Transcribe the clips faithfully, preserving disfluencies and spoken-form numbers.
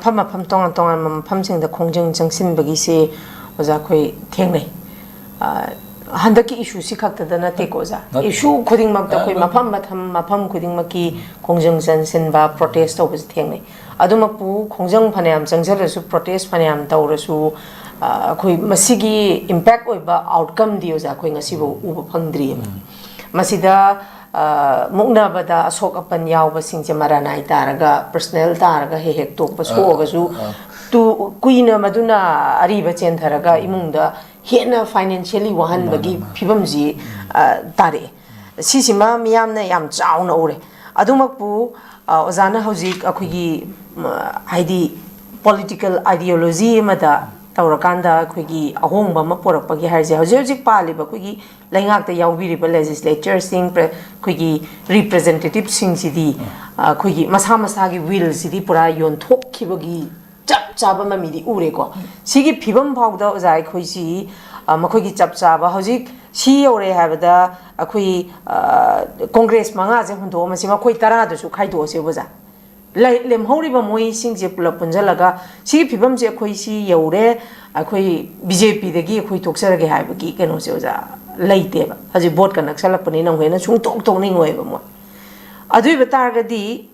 ꯃꯐꯝ ꯃꯐꯝ ꯇꯣꯉꯥꯟ ꯇꯣꯉꯥꯟꯕ ꯃꯐꯝꯁꯤꯡꯗ ꯈꯣꯡꯖꯪ ꯆꯪꯁꯤꯟꯕꯒꯤꯁꯦ ꯑꯣꯖꯥ ꯑꯩꯈꯣꯏ ꯊꯦꯡꯅꯩ꯫ ꯑ, ꯍꯟꯗꯛꯀꯤ ꯏꯁꯨꯁꯤ ꯈꯛꯇꯗ ꯅꯠꯇꯦꯀꯣ ꯑꯣꯖꯥ, ꯅꯠꯇꯦ꯫ ꯏꯁꯨ ꯈꯨꯗꯤꯡꯃꯛꯇ ꯑꯩꯈꯣꯏ ꯑ, ꯃꯐꯝ ꯃꯐꯝ ꯃꯐꯝ ꯈꯨꯗꯤꯡꯃꯛꯀꯤ ꯈꯣꯡꯖꯪ ꯆꯪꯁꯤꯟꯕ, ꯄ꯭ꯔꯣꯇꯦꯁ ꯇꯧꯕꯁꯦ ꯊꯦꯡꯅꯩ꯫ ꯑꯗꯨꯃꯛꯄꯨ ꯈꯣꯡꯖꯪ ꯐꯅꯌꯥꯝ ꯆꯪꯁꯤꯜꯂꯁꯨ, ꯄ꯭ꯔꯣꯇꯦꯁ ꯐꯅꯌꯥꯝ ꯇꯧꯔꯁꯨ, ꯑ, ꯑꯩꯈꯣꯏ ꯃꯁꯤꯒꯤ ꯏꯝꯄꯦꯛ ꯑꯣꯏꯕ ꯑꯥꯎꯠꯀꯝꯗꯤ ꯑꯣꯖꯥ ꯑꯩꯈꯣꯏ ꯉꯁꯤꯐꯥꯎ ꯎꯕ ꯐꯪꯗ꯭ꯔꯤꯑꯕ꯫ ꯃꯁꯤꯗ ꯑ, ꯃꯨꯛꯅꯕꯗ ꯑꯁꯣꯛ ꯑꯄꯟ ꯌꯥꯎꯕꯁꯤꯡꯁꯦ ꯃꯔꯥꯅꯥꯏ ꯇꯥꯔꯒ, ꯄꯔꯁꯅꯦꯜ ꯇꯥꯔꯒ, ꯍꯦꯛ ꯍꯦꯛ ꯇꯣꯛꯄ ꯑ, ꯁꯣꯛꯑꯒꯁꯨ ꯑ꯫ ꯇꯨ-, ꯀꯨꯏꯅ ꯃꯗꯨꯅ ꯑꯔꯤꯕ ꯆꯦꯟꯊꯔꯒ ꯏꯃꯨꯡꯗ ꯍꯦꯟꯅ ꯐꯥꯏꯅꯥꯟꯁꯤꯌꯦꯜꯂꯤ ꯋꯥꯍꯟꯕꯒꯤ ꯃꯥꯅꯦ, ꯃꯥꯅꯦ꯫ ꯐꯤꯕꯝꯁꯤ, ꯑ, ꯇꯥꯔꯛꯑꯦ꯫ ꯁꯤꯁꯤꯃ ꯃꯤꯌꯥꯝꯅ ꯌꯥꯝ ꯆꯥꯎꯅ ꯎꯔꯦ꯫ ꯑꯗꯨꯃꯛꯄꯨ, ꯑ, ꯑꯣꯖꯥꯅ ꯍꯧꯖꯤꯛ ꯑꯩꯈꯣꯏꯒꯤ, ꯃ, ꯍꯥꯏꯗꯤ ꯄꯣꯂꯤꯇꯤꯀꯦꯜ ꯑꯥꯏꯗꯤꯌꯣꯂꯣꯖꯤ ꯑꯃꯗ ꯇꯧꯔꯀꯥꯟꯗ ꯑꯩꯈꯣꯏꯒꯤ ꯑꯍꯣꯡꯕ ꯑꯃ ꯄꯨꯔꯛꯄꯒꯤ ꯍꯥꯏꯔꯤꯁꯦ, ꯍꯧꯖꯤꯛ ꯍꯧꯖꯤꯛ ꯄꯥꯜꯂꯤꯕ ꯑꯩꯈꯣꯏꯒꯤ ꯂꯩꯉꯥꯛꯇ ꯌꯥꯎꯕꯤꯔꯤꯕ ꯂꯦꯖꯤꯁꯂꯦꯆꯔꯁꯤꯡ, ꯄ꯭ꯔ-, ꯑꯩꯈꯣꯏꯒꯤ ꯔꯤꯄ꯭ꯔꯖꯦꯟꯇꯦꯇꯤꯞꯁꯤꯡꯁꯤꯗꯤ, ꯑ, ꯑꯩꯈꯣꯏꯒꯤ ꯃꯁꯥ ꯃꯁꯥꯒꯤ ꯋꯤꯜꯁꯤꯗꯤ ꯄꯨꯔꯥ ꯌꯣꯟꯊꯣꯛꯈꯤꯕꯒꯤ ꯆꯞ ꯆꯥꯕ ꯃꯃꯤꯗꯤ ꯎꯔꯦꯀꯣ꯫ ꯁꯤꯒꯤ ꯐꯤꯕꯝ ꯐꯥꯎꯗ ꯑꯣꯖꯥ ꯑꯩꯈꯣꯏꯁꯤ, ꯑ, ꯃꯈꯣꯏꯒꯤ ꯆꯞ ꯆꯥꯕ ꯍꯧꯖꯤꯛ ꯁꯤ ꯌꯧꯔꯦ ꯍꯥꯏꯕꯗ ꯑꯩꯈꯣꯏ, ꯑ, ꯀꯣꯡꯒ꯭ꯔꯦꯁ ꯃꯉꯥꯁꯦ ꯍꯨꯟꯗꯣꯛꯑꯝꯃꯁꯤ, ꯃꯈꯣꯏ ꯇꯔꯥꯗꯨꯁꯨ ꯈꯥꯏꯗꯣꯛꯑꯁꯦ ꯑꯣꯖꯥ꯫ ꯂꯩ-, ꯂꯦꯝꯍꯧꯔꯤꯕ ꯃꯣꯏꯁꯤꯡꯁꯦ ꯄꯨꯂꯞ ꯄꯨꯟꯁꯤꯜꯂꯒ ꯁꯤꯒꯤ ꯐꯤꯕꯝꯁꯦ ꯑꯩꯈꯣꯏ ꯁꯤ ꯌꯧꯔꯦ, ꯑꯩꯈꯣꯏ ꯕꯤ ꯖꯦ ꯄꯤꯗꯒꯤ ꯑꯩꯈꯣꯏ ꯊꯣꯛꯆꯔꯒꯦ ꯍꯥꯏꯕꯒꯤ ꯀꯩꯅꯣꯁꯦ ꯑꯣꯖꯥ ꯂꯩꯇꯦꯕ꯫ ꯍꯧꯖꯤꯛ ꯚꯣꯠꯀ ꯅꯛꯁꯜꯂꯛꯄꯅꯤꯅ ꯑꯃꯨꯛ ꯍꯦꯟꯅ ꯁꯨꯡꯇꯣꯛ ꯇꯣꯛꯅꯤꯡꯉꯣꯏꯕ ꯃꯣꯏ꯫ ꯑꯗꯨ ꯑꯣꯏꯕ ꯇꯥꯔꯒꯗꯤ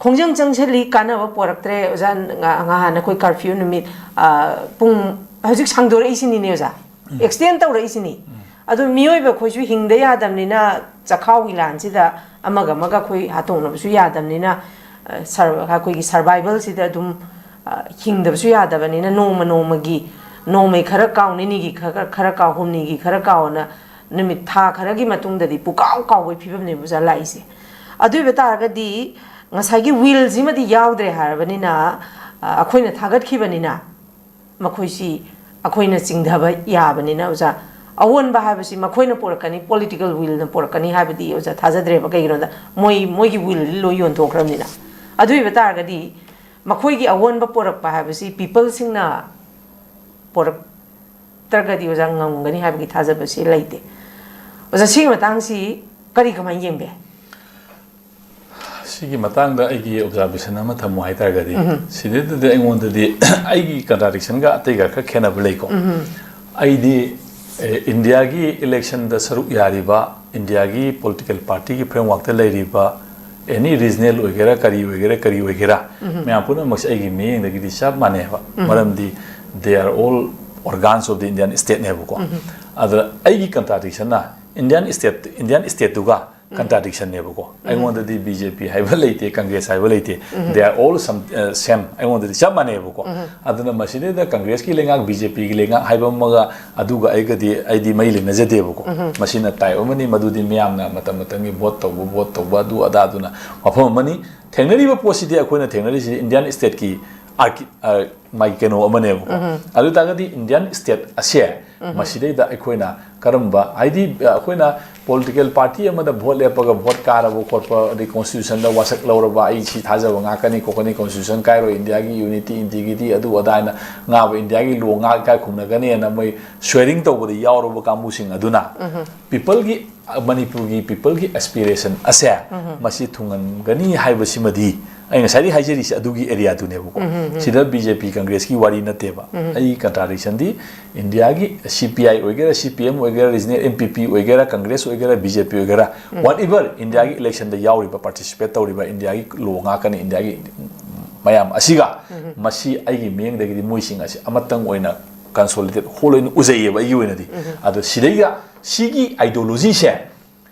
ꯈꯣꯡꯖꯪ ꯆꯪꯁꯤꯜꯂꯤ, ꯀꯥꯟꯅꯕ ꯄꯣꯔꯛꯇ꯭ꯔꯦ꯫ ꯑꯣꯖꯥ, ꯉ-, ꯉꯍꯥꯟ ꯑꯩꯈꯣꯏ ꯀꯔꯐ꯭ꯌꯨ ꯅꯨꯃꯤꯠ, ꯑ, ꯄꯨꯡ ꯍꯧꯖꯤꯛ ꯁꯥꯡꯗꯣꯔꯛꯏꯁꯤꯅꯤꯅꯦ ꯑꯣꯖꯥ꯫ ꯎꯝ꯫ ꯑꯦꯛꯁꯇꯦꯟ ꯇꯧꯔꯛꯏꯁꯤꯅꯤ꯫ ꯎꯝ꯫ ꯑꯗꯨ ꯃꯤꯑꯣꯏꯕ ꯑꯩꯈꯣꯏꯁꯨ ꯍꯤꯡꯗ ꯌꯥꯗꯕꯅꯤꯅ ꯆꯈꯥꯎꯒꯤ ꯂꯥꯟꯁꯤꯗ ꯑꯃꯒ ꯑꯃꯒ ꯑꯩꯈꯣꯏ ꯍꯥꯠꯇꯣꯛꯅꯕꯁꯨ ꯌꯥꯗꯕꯅꯤꯅ, ꯑ, ꯁꯔ-, ꯑꯩꯈꯣꯏꯒꯤ ꯁꯔꯚꯥꯏꯚꯦꯜꯁꯤꯗ ꯑꯗꯨꯝ, ꯑ, ꯍꯤꯡꯗꯕꯁꯨ ꯌꯥꯗꯕꯅꯤꯅ ꯅꯣꯡꯃ ꯅꯣꯡꯃꯒꯤ, ꯅꯣꯡꯃꯩ ꯈꯔ ꯀꯥꯎ, ꯅꯤꯅꯤꯒꯤ ꯈꯔ, ꯈꯔ ꯀꯥꯎ, ꯍꯨꯝꯅꯤꯒꯤ ꯈꯔ ꯀꯥꯎꯅ ꯅꯨꯃꯤꯠ ꯊꯥ ꯈꯔꯒꯤ ꯃꯇꯨꯡꯗꯗꯤ ꯄꯨꯀꯥꯎ ꯀꯥꯎꯕꯒꯤ ꯐꯤꯕꯝꯅꯦꯕ ꯑꯣꯖꯥ ꯂꯥꯛꯏꯁꯦ꯫ ꯑꯗꯨ ꯑꯣꯏꯕ ꯇꯥꯔꯒꯗꯤ ꯉꯁꯥꯏꯒꯤ ꯋꯤꯜꯁꯤꯃꯗꯤ ꯌꯥꯎꯗ꯭ꯔꯦ ꯍꯥꯏꯔꯕꯅꯤꯅ, ꯑ, ꯑꯩꯈꯣꯏꯅ ꯊꯥꯒꯠꯈꯤꯕꯅꯤꯅ ꯃꯈꯣꯏꯁꯤ ꯑꯩꯈꯣꯏꯅ ꯆꯤꯡꯊꯕ ꯌꯥꯕꯅꯤꯅ ꯑꯣꯖꯥ, ꯑꯑꯣꯟꯕ ꯍꯥꯏꯕꯁꯤ ꯃꯈꯣꯏꯅ ꯄꯨꯔꯛꯀꯅꯤ, ꯄꯣꯂꯤꯇꯤꯀꯦꯜ ꯋꯤꯜꯅ ꯄꯨꯔꯛꯀꯅꯤ ꯍꯥꯏꯕꯗꯤ ꯑꯣꯖꯥ ꯊꯥꯖꯗ꯭ꯔꯦꯕ꯫ ꯀꯩꯒꯤꯅꯣꯗ ꯃꯣꯏ, ꯃꯣꯏꯒꯤ ꯋꯤꯜꯗꯤ ꯂꯣꯏ ꯌꯣꯟꯊꯣꯛꯈ꯭ꯔꯕꯅꯤꯅ꯫ ꯑꯗꯨ ꯑꯣꯏꯕ ꯇꯥꯔꯒꯗꯤ ꯃꯈꯣꯏꯒꯤ ꯑꯑꯣꯟꯕ ꯄꯨꯔꯛꯄ ꯍꯥꯏꯕꯁꯤ ꯄꯤꯄꯜꯁꯤꯡꯅ ꯄꯨꯔꯛꯇ꯭ꯔꯒꯗꯤ ꯑꯣꯖꯥ ꯉꯝꯒꯅꯤ ꯍꯥꯏꯕꯒꯤ ꯊꯥꯖꯕꯁꯤ ꯂꯩꯇꯦ꯫ ꯑꯣꯖꯥ, ꯁꯤꯒꯤ ꯃꯇꯥꯡꯁꯤ ꯀꯔꯤ, ꯀꯃꯥꯏꯅ ꯌꯦꯡꯕꯤ? ꯁꯤꯒꯤ ꯃꯇꯥꯡꯗ ꯑꯩꯒꯤ observation ꯑꯃ ꯊꯝꯃꯨ ꯍꯥꯏꯇꯥꯔꯒꯗꯤ, ꯁꯤꯗꯩꯗꯗꯤ ꯑꯩꯉꯣꯟꯗꯗꯤ ꯑꯩꯒꯤ contradiction ꯒ ꯑꯇꯩꯒ ꯈꯔ ꯈꯦꯠꯅꯕ ꯂꯩꯀꯣ꯫ ꯑꯩꯗꯤ, ꯑꯦ, ꯏꯟꯗꯤꯌꯥꯒꯤ election ꯗ ꯁꯔꯨꯛ ꯌꯥꯔꯤꯕ, ꯏꯟꯗꯤꯌꯥꯒꯤ political party ꯒꯤ framework ꯇ ꯂꯩꯔꯤꯕ any regional ꯑꯣꯏꯒꯦꯔꯥ, ꯀꯔꯤ ꯑꯣꯏꯒꯦꯔꯥ, ꯀꯔꯤ ꯑꯣꯏꯒꯦꯔꯥ, ꯃꯌꯥꯝ ꯄꯨꯝꯅꯃꯛꯁꯦ ꯑꯩꯒꯤ ꯃꯤꯠꯌꯦꯡꯗꯒꯤꯗꯤ ꯆꯞ ꯃꯥꯟꯅꯩꯕ꯫ ꯃꯔꯝꯗꯤ they are all organs of the Indian state ꯅꯦꯕꯀꯣ꯫ ꯑꯗ ꯑꯩꯒꯤ contradiction ꯅ Indian state, Indian state ꯇꯨꯒ contradiction ꯅꯦꯕꯀꯣ꯫ ꯑꯩꯉꯣꯟꯗꯗꯤ BJP ꯍꯥꯏꯕ ꯂꯩꯇꯦ, Congress ꯍꯥꯏꯕ ꯂꯩꯇꯦ꯫ They are all some, uh, same꯫ ꯑꯩꯉꯣꯟꯗꯗꯤ ꯆꯞ ꯃꯥꯟꯅꯩꯕꯀꯣ꯫ ꯑꯗꯨꯅ ꯃꯁꯤꯗꯩꯗ Congress ꯀꯤ ꯂꯩꯉꯥꯛ, BJP ꯒꯤ ꯂꯩꯉꯥꯛ ꯍꯥꯏꯕ ꯑꯃꯒ ꯑꯗꯨꯒ ꯑꯩꯒꯗꯤ, ꯑꯩꯗꯤ ꯃꯔꯤ ꯂꯩꯅꯖꯗꯦꯕꯀꯣ꯫ ꯃꯁꯤꯅ type ꯑꯃꯅꯤ, ꯃꯗꯨꯗꯤ ꯃꯤꯌꯥꯝꯅ ꯃꯇꯝ ꯃꯇꯝꯒꯤ vote ꯇꯧꯕ, vote ꯇꯧꯕ, ꯑꯗꯨ ꯑꯗꯥ, ꯑꯗꯨꯅ ꯋꯥꯐꯝ ꯑꯃꯅꯤ꯫ ꯊꯦꯡꯅꯔꯤꯕ ꯄꯣꯠꯁꯤꯗꯤ, ꯑꯩꯈꯣꯏꯅ ꯊꯦꯡꯅꯔꯤꯁꯤꯗꯤ Indian state ꯀꯤ archi-, ꯑ, ꯃꯥꯒꯤ ꯀꯩꯅꯣ ꯑꯃꯅꯦꯕꯀꯣ꯫ ꯑꯗꯨ ꯑꯣꯏꯇꯥꯔꯒꯗꯤ Indian state ꯑꯁꯦ, ꯃꯁꯤꯗꯩꯗ ꯑꯩꯈꯣꯏꯅ ꯀꯔꯝꯕ, ꯍꯥꯏꯗꯤ, ꯑ, ꯑꯩꯈꯣꯏꯅ political party ꯑꯃꯗ vote ꯂꯦꯞꯄꯒ vote ꯀꯥꯔꯕ ꯈꯣꯠꯄ, ꯑꯗꯩ constitution ꯗ ꯋꯥꯁꯛ ꯂꯧꯔꯕ, "ꯑꯩ ꯁꯤ ꯊꯥꯖꯕ ꯉꯥꯛꯀꯅꯤ ꯈꯣꯠꯀꯅꯤ, constitution ꯀꯥꯏꯔꯣꯏ, ꯏꯟꯗꯤꯌꯥꯒꯤ unity, integrity, ꯑꯗꯨ ꯑꯗꯥ" ꯍꯥꯏꯅ ꯉꯥꯕ, "ꯏꯟꯗꯤꯌꯥꯒꯤ law ꯉꯥꯛ ꯏꯀꯥꯏ ꯈꯨꯝꯅꯒꯅꯤꯅ" ꯃꯣꯏ swearing ꯇꯧꯕꯗ ꯌꯥꯎꯔꯕ ꯀꯥꯡꯕꯨꯁꯤꯡ ꯑꯗꯨꯅ people ꯒꯤ, ꯃꯅꯤꯄꯨꯔꯒꯤ people ꯒꯤ aspiration ꯑꯁꯦ ꯃꯁꯤ ꯊꯨꯡꯍꯟꯒꯅꯤ ꯍꯥꯏꯕꯁꯤꯃꯗꯤ ꯑꯩ ꯉꯁꯥꯏꯗꯒꯤ ꯍꯥꯏꯖꯔꯤꯁꯦ ꯑꯗꯨꯒꯤ area ꯗꯨꯅꯦꯕꯀꯣ꯫ ꯁꯤꯗ BJP Congress ꯀꯤ ꯋꯥꯔꯤ ꯅꯠꯇꯦꯕ꯫ ꯑꯩ contradiction ꯗꯤ ꯏꯟꯗꯤꯌꯥꯒꯤ CPI ꯑꯣꯏꯒꯦꯔꯥ, CPM ꯑꯣꯏꯒꯦꯔꯥ, regional NPP ꯑꯣꯏꯒꯦꯔꯥ, Congress ꯑꯣꯏꯒꯦꯔꯥ, BJP ꯑꯣꯏꯒꯦꯔꯥ, whatever, ꯏꯟꯗꯤꯌꯥꯒꯤ election ꯗ ꯌꯥꯎꯔꯤꯕ, participate ꯇꯧꯔꯤꯕ ꯏꯟꯗꯤꯌꯥꯒꯤ law ꯉꯥꯛꯀꯅꯤ, ꯏꯟꯗꯤꯌꯥꯒꯤ ꯃꯌꯥꯝ ꯑꯁꯤꯒ, ꯃꯁꯤ ꯑꯩꯒꯤ ꯃꯤꯠꯌꯦꯡꯗꯒꯤꯗꯤ ꯃꯣꯏꯁꯤꯡ ꯑꯁꯤ ꯑꯃꯇꯪ ꯑꯣꯏꯅ consolidate whole ꯑꯣꯏꯅ ꯎꯖꯩꯌꯦꯕ ꯑꯩꯒꯤ ꯑꯣꯏꯅꯗꯤ꯫ ꯑꯗꯣ ꯁꯤꯗꯩꯗ ꯁꯤꯒꯤ ideology ꯁꯦ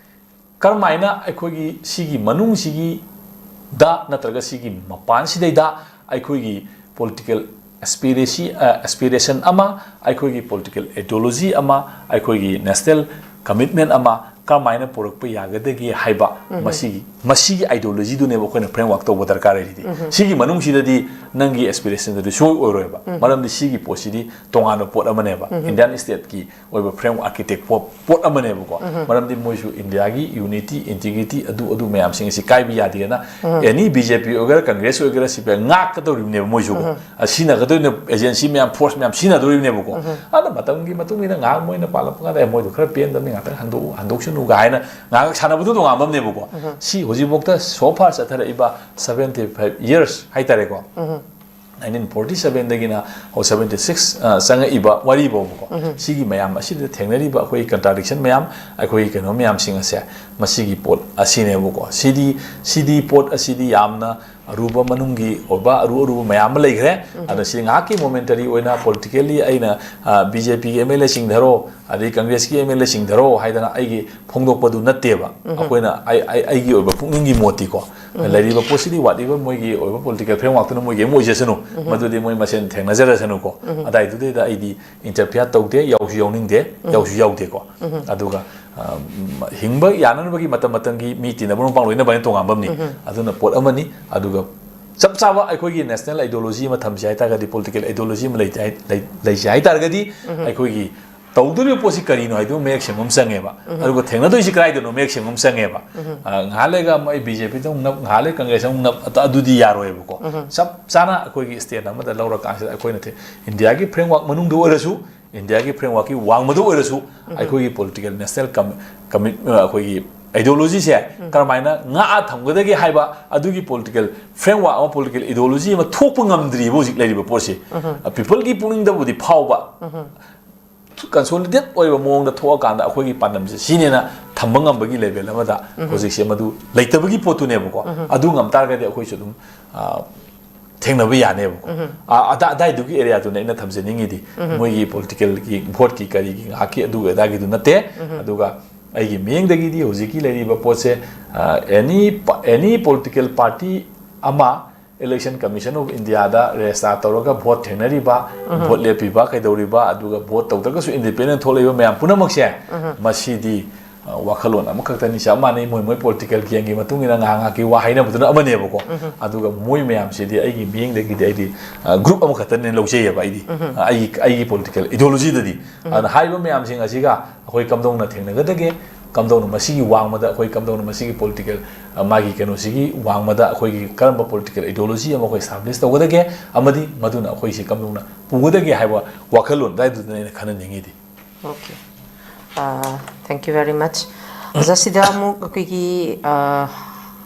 ꯀꯔꯝꯍꯥꯏꯅ ꯑꯩꯈꯣꯏꯒꯤ ꯁꯤꯒꯤ ꯃꯅꯨꯡꯁꯤꯒꯤꯗ ꯅꯠꯇ꯭ꯔꯒ ꯁꯤꯒꯤ ꯃꯄꯥꯟꯁꯤꯗꯩꯗ ꯑꯩꯈꯣꯏꯒꯤ political aspiracy, ꯑ, aspiration ꯑꯃ, ꯑꯩꯈꯣꯏꯒꯤ political ideology ꯑꯃ, ꯑꯩꯈꯣꯏꯒꯤ national commitment ꯑꯃ ꯀꯔꯝꯍꯥꯏꯅ ꯄꯨꯔꯛꯄ ꯌꯥꯒꯗꯒꯦ ꯍꯥꯏꯕ, ꯃꯁꯤꯒꯤ, ꯃꯁꯤꯒꯤ ideology ꯗꯨꯅꯦꯕ ꯑꯩꯈꯣꯏꯅ framework ꯇꯧꯕ ꯗꯔꯀꯥꯔ ꯂꯩꯔꯤꯗꯤ꯫ ꯁꯤꯒꯤ ꯃꯅꯨꯡꯁꯤꯗꯗꯤ ꯅꯪꯒꯤ aspiration ꯗꯨꯗꯤ ꯁꯣꯏ ꯑꯣꯏꯔꯣꯏꯕ꯫ ꯃꯔꯝꯗꯤ ꯁꯤꯒꯤ ꯄꯣꯠꯁꯤꯗꯤ ꯇꯣꯉꯥꯟꯕ ꯄꯣꯠ ꯑꯃꯅꯦꯕ꯫ Indian state ꯀꯤ ꯑꯣꯏꯕ framework architect ꯄꯣ-, ꯄꯣꯠ ꯑꯃꯅꯦꯕꯀꯣ꯫ ꯃꯔꯝꯗꯤ ꯃꯣꯏꯁꯨ ꯏꯟꯗꯤꯌꯥꯒꯤ unity, integrity, ꯑꯗꯨ, ꯑꯗꯨ ꯃꯌꯥꯝꯁꯤꯡ ꯑꯁꯤ ꯀꯥꯏꯕ ꯌꯥꯗꯦꯅ any BJP ꯑꯣꯏꯒꯦꯔꯥ, Congress ꯑꯣꯏꯒꯦꯔꯥ, CPI ꯉꯥꯛꯀꯗꯧꯔꯤꯕꯅꯦꯕ ꯃꯣꯏꯁꯨꯀꯣ꯫ ꯑ, ꯁꯤꯖꯤꯟꯅꯒꯗꯣꯏꯅꯦ, agency ꯃꯌꯥꯝ, force ꯃꯌꯥꯝ ꯁꯤꯖꯤꯟꯅꯗꯣꯔꯤꯕꯅꯦꯕꯀꯣ꯫ ꯑꯗ ꯃꯇꯝꯒꯤ ꯃꯇꯨꯡ ꯏꯟꯅ ꯉꯥꯏꯍꯥꯛ ꯃꯣꯏꯅ ꯄꯥꯜꯂꯛꯄ ꯀꯥꯟꯗ, "ꯑꯦ, ꯃꯣꯏꯗꯣ ꯈꯔ ꯄꯦꯟꯗꯕꯅꯤ, ꯉꯥꯛꯇꯪ ꯍꯟꯗꯣꯛꯎ, ꯍꯟꯗꯣꯛꯁꯅꯨ, ꯀꯥꯏꯅ ꯉꯥꯏꯍꯥꯛ ꯁꯥꯟꯅꯕꯗꯨ ꯇꯣꯉꯥꯟꯕ ꯑꯃꯅꯦꯕꯀꯣ꯫ ꯁꯤ ꯍꯧꯖꯤꯛꯐꯥꯎꯗ so far ꯆꯠꯊꯔꯛꯏꯕ seventy five years ꯍꯥꯏꯇꯥꯔꯦꯀꯣ, nineteen forty seven ꯗꯒꯤꯅ ꯍꯧ seventy six ꯆꯪꯉꯛꯏꯕ ꯋꯥꯔꯤ ꯐꯥꯎꯕꯀꯣ, ꯁꯤꯒꯤ ꯃꯌꯥꯝ ꯑꯁꯤꯗ ꯊꯦꯡꯅꯔꯤꯕ ꯑꯩꯈꯣꯏ contradiction ꯃꯌꯥꯝ, ꯑꯩꯈꯣꯏ ꯀꯩꯅꯣ ꯃꯌꯥꯝꯁꯤꯡ ꯑꯁꯦ, ꯃꯁꯤꯒꯤ ꯄꯣꯠ ꯑꯁꯤꯅꯦꯕꯀꯣ꯫ ꯁꯤꯗꯤ, ꯁꯤꯗꯤ ꯄꯣꯠ ꯑꯁꯤꯗꯤ ꯌꯥꯝꯅ ꯑꯔꯨꯕ ꯃꯅꯨꯡꯒꯤ ꯑꯣꯏꯕ ꯑꯔꯨ ꯑꯔꯨꯕ ꯃꯌꯥꯝ ꯑꯃ ꯂꯩꯈ꯭ꯔꯦ꯫ ꯑꯗꯣ ꯁꯤ ꯉꯥꯏꯍꯥꯛꯀꯤ momentary ꯑꯣꯏꯅ politically ꯑꯩꯅ, ꯑ, BJP ꯒꯤ MLA ꯁꯤꯡꯗꯔꯣ, ꯑꯗꯩ Congress ꯀꯤ MLA ꯁꯤꯡꯗꯔꯣ ꯍꯥꯏꯗꯅ ꯑꯩꯒꯤ ꯐꯣꯡꯗꯣꯛꯄꯗꯨ ꯅꯠꯇꯦꯕ꯫ ꯑꯩꯈꯣꯏꯅ ꯑꯩ, ꯑꯩ, ꯑꯩꯒꯤ ꯑꯣꯏꯕ ꯄꯨꯛꯅꯤꯡꯒꯤ ꯃꯣꯠꯇꯤꯀꯣ, ꯂꯩꯔꯤꯕ ꯄꯣꯠꯁꯤꯗꯤ ꯋꯥꯠꯂꯤꯕ ꯃꯣꯏꯒꯤ ꯑꯣꯏꯕ political framework ꯇꯨꯅ ꯃꯣꯏꯒꯤ ꯑꯃ ꯑꯣꯏꯖꯁꯅꯨ, ꯃꯗꯨꯗꯤ ꯃꯣꯏ ꯃꯁꯦꯟ ꯊꯦꯡꯅꯖꯔꯁꯅꯨꯀꯣ꯫ ꯑꯗꯥꯏꯗꯨꯗꯩꯗ ꯑꯩꯗꯤ interfere ꯇꯧꯗꯦ, ꯌꯥꯎꯁꯨ ꯌꯥꯎꯅꯤꯡꯗꯦ, ꯌꯥꯎꯁꯨ ꯌꯥꯎꯗꯦꯀꯣ꯫ ꯑꯗꯨꯒ, ꯑ, ꯍꯤꯡꯕ ꯌꯥꯅꯅꯕꯒꯤ ꯃꯇꯝ ꯃꯇꯝꯒꯤ ꯃꯤ ꯇꯤꯟꯅꯕ ꯃꯔꯨꯞ ꯃꯄꯥꯡ ꯂꯣꯏꯅꯕ ꯍꯥꯏꯅ ꯇꯣꯉꯥꯟꯕ ꯑꯃꯅꯤ꯫ ꯑꯗꯨꯅ ꯄꯣꯠ ꯑꯃꯅꯤ꯫ ꯑꯗꯨꯒ ꯆꯞ ꯆꯥꯕ ꯑꯩꯈꯣꯏꯒꯤ national ideology ꯑꯃ ꯊꯝꯁꯤ ꯍꯥꯏꯇꯥꯔꯒꯗꯤ, political ideology ꯑꯃ ꯂꯩꯇꯦ ꯍꯥꯏ-, ꯂꯩ-, ꯂꯩꯁꯤ ꯍꯥꯏꯇꯥꯔꯒꯗꯤ, ꯑꯩꯈꯣꯏꯒꯤ ꯇꯧꯗꯣꯔꯤꯕ ꯄꯣꯠꯁꯤ ꯀꯔꯤꯅꯣ ꯍꯥꯏꯗꯨ ꯃꯌꯦꯛ ꯁꯦꯡꯕ ꯑꯃ ꯆꯪꯉꯦꯕ꯫ ꯑꯗꯨꯒ ꯊꯦꯡꯅꯗꯣꯏꯁꯤ ꯀꯗꯥꯏꯗꯅꯣ ꯃꯌꯦꯛ ꯁꯦꯡꯕ ꯑꯃ ꯆꯪꯉꯦꯕ꯫ ꯑ, ꯉꯥꯏꯍꯥꯛ ꯂꯩꯒ ꯑꯃ ꯑꯩ BJP ꯗ ꯑꯃꯨꯛ ꯅꯞ, ꯉꯥꯏꯍꯥꯛ ꯂꯩ Congress ꯑꯃꯨꯛ ꯅꯞ, ꯑꯗꯨ, ꯑꯗꯨꯗꯤ ꯌꯥꯔꯣꯏꯕꯀꯣ꯫ ꯆꯞ ꯆꯥꯅ ꯑꯩꯈꯣꯏꯒꯤ stand ꯑꯃꯗ ꯂꯧꯔꯀꯥꯟꯁꯤꯗ ꯑꯩꯈꯣꯏꯅ ꯊꯦ-, India ꯒꯤ framework ꯃꯅꯨꯡꯗ ꯑꯣꯏꯔꯁꯨ, India ꯒꯤ framework ꯀꯤ ꯋꯥꯡꯃꯗ ꯑꯣꯏꯔꯁꯨ, ꯑꯩꯈꯣꯏꯒꯤ political national com-, commit-, ꯑ, ꯑꯩꯈꯣꯏꯒꯤ ideology ꯁꯦ ꯀꯔꯝꯍꯥꯏꯅ ꯉꯥꯛꯑ ꯊꯝꯒꯗꯒꯦ ꯍꯥꯏꯕ ꯑꯗꯨꯒꯤ political framework ꯑꯃ, political ideology ꯑꯃ ꯊꯣꯛꯄ ꯉꯝꯗ꯭ꯔꯤꯕ ꯍꯧꯖꯤꯛ ꯂꯩꯔꯤꯕ ꯄꯣꯠꯁꯤ꯫ ꯑ, people ꯒꯤ ꯄꯨꯛꯅꯤꯡꯗꯕꯨꯗꯤ ꯐꯥꯎꯕ, consolidate ꯑꯣꯏꯕ ꯃꯑꯣꯡꯗ ꯊꯣꯛꯑꯀꯥꯟꯗ ꯑꯩꯈꯣꯏꯒꯤ ꯄꯥꯟꯗꯝꯁꯦ ꯁꯤꯅꯦꯅ ꯊꯝꯕ ꯉꯝꯕꯒꯤ level ꯑꯃꯗ ꯍꯧꯖꯤꯛꯁꯦ ꯃꯗꯨ ꯂꯩꯇꯕꯒꯤ ꯄꯣꯠꯇꯨꯅꯦꯕꯀꯣ꯫ ꯑꯗꯨ ꯉꯝ ꯇꯥꯔꯒꯗꯤ ꯑꯩꯈꯣꯏꯁꯨ ꯑꯗꯨꯝ, ꯑ, ꯊꯦꯡꯅꯕ ꯌꯥꯅꯦꯕꯀꯣ꯫ ꯑ, ꯑꯗꯥ-, ꯑꯗꯥꯏꯗꯨꯒꯤ area ꯗꯨꯅꯦ ꯑꯩꯅ ꯊꯝꯖꯅꯤꯡꯉꯤꯗꯤ꯫ ꯃꯣꯏꯒꯤ political ꯒꯤ, vote ꯀꯤ ꯀꯔꯤꯒꯤ ꯉꯥꯏꯍꯥꯛꯀꯤ ꯑꯗꯨꯒꯤ ꯑꯗꯥꯒꯤꯗꯨ ꯅꯠꯇꯦ꯫ ꯑꯗꯨꯒ ꯑꯩꯒꯤ ꯃꯤꯠꯌꯦꯡꯗꯒꯤꯗꯤ ꯍꯧꯖꯤꯛꯀꯤ ꯂꯩꯔꯤꯕ ꯄꯣꯠꯁꯦ, ꯑ, any pa-, any political party ꯑꯃ Election Commission of India the register ꯇꯧꯔꯒ vote ꯊꯦꯡꯅꯔꯤꯕ, vote ꯂꯦꯞꯄꯤꯕ, ꯀꯩꯗꯧꯔꯤꯕ, ꯑꯗꯨꯒ vote ꯇꯧꯗ꯭ꯔꯒꯁꯨ independent ꯊꯣꯛꯂꯛꯏꯕ ꯃꯌꯥꯝ ꯄꯨꯝꯅꯃꯛꯁꯦ, ꯃꯁꯤꯗꯤ, ꯑ, ꯋꯥꯈꯜꯂꯣꯟ ꯑꯃꯈꯛꯇꯅꯤ, ꯆꯞ ꯃꯥꯟꯅꯩ꯫ ꯃꯣꯏ, ꯃꯣꯏ political ꯒꯦꯡꯒꯤ ꯃꯇꯨꯡ ꯏꯟꯅ ꯉꯥꯏꯍꯥꯛ ꯉꯥꯏꯍꯥꯛꯀꯤ ꯋꯥ ꯍꯥꯏꯅꯕꯗꯨꯅ ꯑꯃꯅꯦꯕꯀꯣ꯫ ꯑꯗꯨꯒ ꯃꯣꯏ ꯃꯌꯥꯝꯁꯤꯗꯤ ꯑꯩꯒꯤ ꯃꯤꯠꯌꯦꯡꯗꯒꯤꯗꯤ ꯑꯩꯗꯤ, ꯑ, group ꯑꯃꯈꯛꯇꯅꯦꯅ ꯂꯧꯖꯩꯌꯦꯕ ꯑꯩꯗꯤ꯫ ꯑ, ꯑꯩꯒꯤ, ꯑꯩꯒꯤ political ideology ꯗꯗꯤ꯫ ꯑꯗꯨꯅ ꯍꯥꯏꯔꯤꯕ ꯃꯌꯥꯝꯁꯤꯡ ꯑꯁꯤꯒ ꯑꯩꯈꯣꯏ ꯀꯝꯗꯧꯅ ꯊꯦꯡꯅꯒꯗꯒꯦ, ꯀꯝꯗꯧꯅ ꯃꯁꯤꯒꯤ ꯋꯥꯡꯃꯗ ꯑꯩꯈꯣꯏ ꯀꯝꯗꯧꯅ ꯃꯁꯤꯒꯤ political, ꯑ, ꯃꯥꯒꯤ ꯀꯩꯅꯣꯁꯤꯒꯤ ꯋꯥꯡꯃꯗ ꯑꯩꯈꯣꯏꯒꯤ ꯀꯔꯝꯕ political ideology ꯑꯃ ꯑꯩꯈꯣꯏ establish ꯇꯧꯒꯗꯒꯦ, ꯑꯃꯗꯤ ꯃꯗꯨꯅ ꯑꯩꯈꯣꯏꯁꯤ ꯀꯝꯗꯧꯅ ꯄꯨꯒꯗꯒꯦ ꯍꯥꯏꯕ ꯋꯥꯈꯜꯂꯣꯟ ꯑꯗꯨꯋꯥꯏꯗꯨꯗꯅ ꯑꯩꯅ ꯈꯟꯅꯅꯤꯡꯉꯤꯗꯤ꯫ Okay. Uh, thank you very much. ꯑꯣꯖꯥ, ꯁꯤꯗ ꯑꯃꯨꯛ ꯑꯩꯈꯣꯏꯒꯤ, ꯑ,